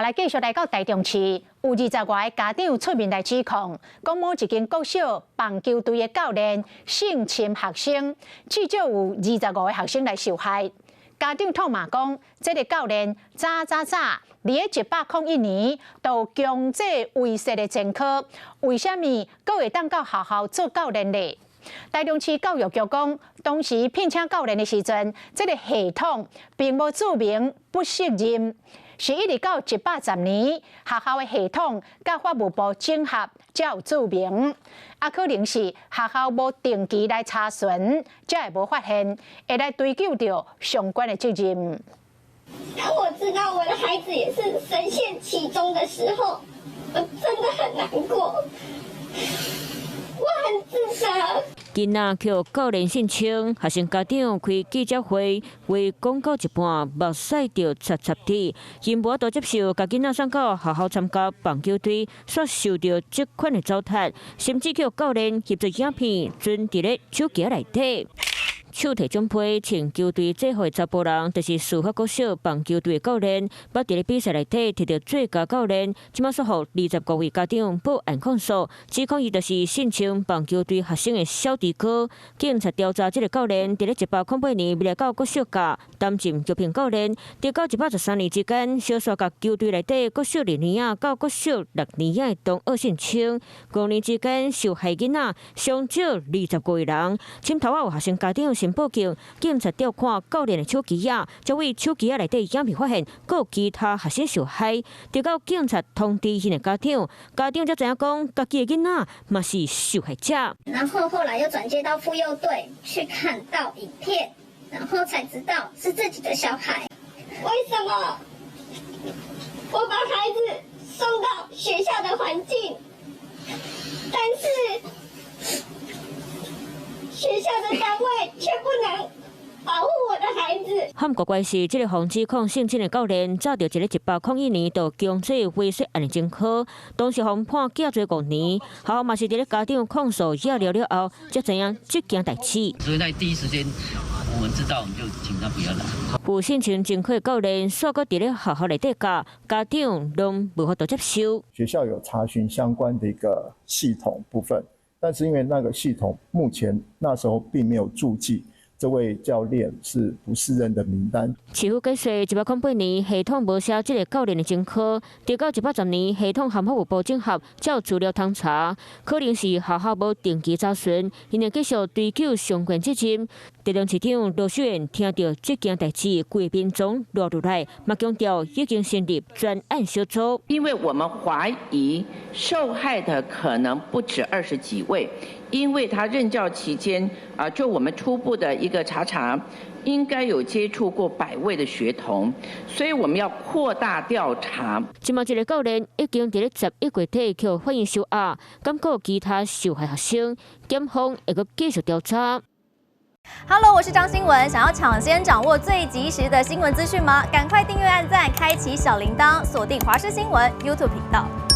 來繼續來到台中市，有20外个家長出面來指控，講某一間國小棒球隊的教練性侵學生，至少有25個學生來受害。家長痛罵講，這个教練早早早，佇咧101年就強制猥褻的前科，為啥物閣會當到學校做教練呢？台中市教育局講，當時聘請教練的時陣，這个系統並無註明不適任。是一直到110年，學校的系統佮法務部整合，才有註明。啊，可能是學校無定期來查詢，才會無發現，會來追究著相關的責任。當我知道我的孩子也是深陷其中的時候，我真的很難過，我很自責。囡仔予教練性侵，學生家長開記者會，話講到一半，目屎就擦擦滴，𪜶無法度接受，共囡仔送到學校參加棒球隊，煞受著這款的糟蹋，甚至予教練翕做影片，存佇咧手機內底。手提獎杯，穿球隊制服的查埔人，就是事發國小棒球隊的教練，捌佇咧比賽內底摕著最佳教練，這馬煞予25位家長報案控訴，指控伊就是性侵棒球隊學生的小弟哥。警察調查這个教練，佇咧108年欲來到國小教擔任球評教練，直到113年之間，小煞共球隊內底國小二年仔到國小六年仔的同學性侵，5年之間受害囡仔上少25個人，針頭仔有學生家長先報警，警察調看教練的手機仔，才對手機仔內底影片發現，閣有其他學生受害。直到警察通知𪜶的家長，家長才知影講，家己的囡仔嘛是受害者。然後後來又轉接到婦幼隊去看到影片，然後才知道是自己的小孩。為什麼我把孩子送到學校的環境，但是學校的單位卻不能保護我的孩子？罕古怪是，這个予指控性侵的教練，早佇咧101年就強制猥褻案的前科，當時予判監罪5年，學校嘛是佇咧家長控訴惹了了後，才知影這件代誌。所以在第一時間，我們知道，我們就請他不要來。有性侵前科的教練，煞閣佇咧學校內底教，家長攏無法度接受。學校有查詢相關的一個系統部分，但是因為那個系統目前那時候並沒有註記這位教練是不適任的名單。市府解釋，108年系統無寫這个教練的前科，直到110年系統和法務部整合，才有資料通查。可能是學校無定期查詢，𪜶會繼續追究相關責任。台中市長盧秀燕聽著這件代誌，規面總落落來，嘛強調已經成立專案小組。因為我們懷疑受害的可能不止20幾位，因為他任教期間啊，就我們初步的一個查查，應該有接觸過百位的學童，所以我們要擴大調查。這馬這个教練已經佇咧11月底予法院收押，敢閣有其他受害學生，檢方會閣繼續調查。 Hello，我是張新聞，想要搶先掌握最及時的新聞資訊嗎？趕快訂閱、按讚、開啟小鈴鐺，鎖定華視新聞 YouTube 頻道。